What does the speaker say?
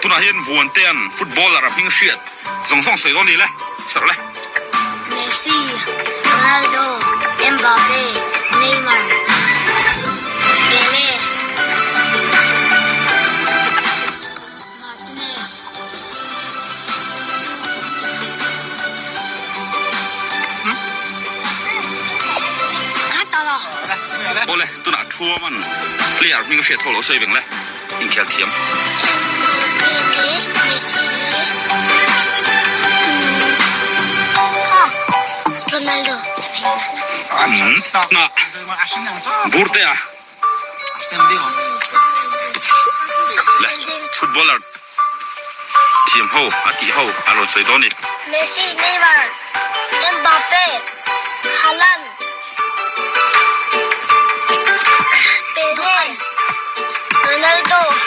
Tunah hian Vuantea'n footballer a hming hriat zawng zawng sawi dawn ni le, chherh le. Messi, Ronaldo, Mbappe, Neymar, Pele, Martinez. Awle, tunah Thuaman player hming hriat ho lo sawi veng le, inkhel thiam. Tunah Burtea. Le footballer thiam ho a tih ho a rawn sawi dawn a ni. Messi, Neymar, Mbappe, Haaland, Pele, Ronaldo.